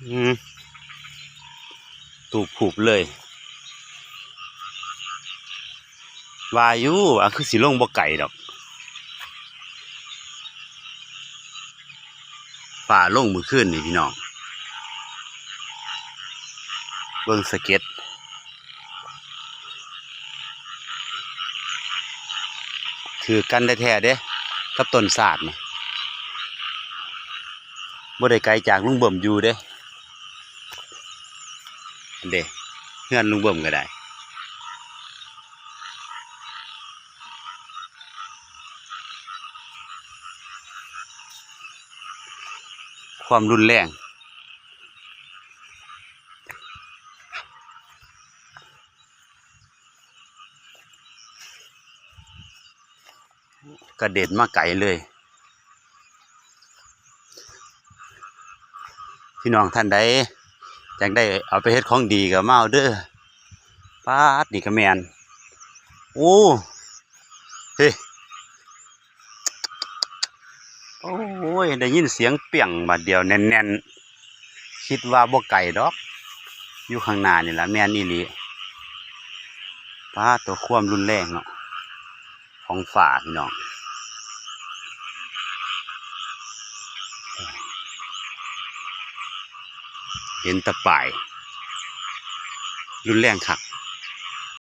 ອືມ ຕູບຜູບເລີຍ ວ່າຢູ່ວ່າຄືຊິລົງບໍ່ໄກດອກ. ຟ້າລົງມື້ຄືນນີ້ພີ່ນ້ອງ ເບິ່ງສະເກັດ ຖືກກັນແທ້ໆເດ້ ກັບຕົ້ນສາກນະ ບໍ່ໄດ້ໄກຈາກລຸງເບິ່ມຢູ່ເດ້ ເດ້ ເຮືອນລຸງເບິ່ມກໍໄດ້. ຄວາມຮຸນແຮງ ກະເດັນມາໄກເລີຍ. ພີ່ນ້ອງທ່ານໃດຢາກໄດ້ເອົາໄປເຮັດຂອງດີກໍມາເອົາເດີ. ປາດ ນີ້ກໍແມ່ນ ໂອ້ ເຮ ໂອ້ຍ ໄດ້ຍິນສຽງປຽງບາດດຽວແໜ້ນໆ ຄິດວ່າບໍ່ໄກດອກ ຢູ່ຂ້າງໜ້ານີ້ລະ ແມ່ນອີ່ຫຼີ. ປາດໂຕ ຄວາມຮຸນແຮງເນາະ ຂອງຟ້າພີ່ນ້ອງ ເຫັນແຕ່ປາຍ ຮຸນແຮງຄັກ.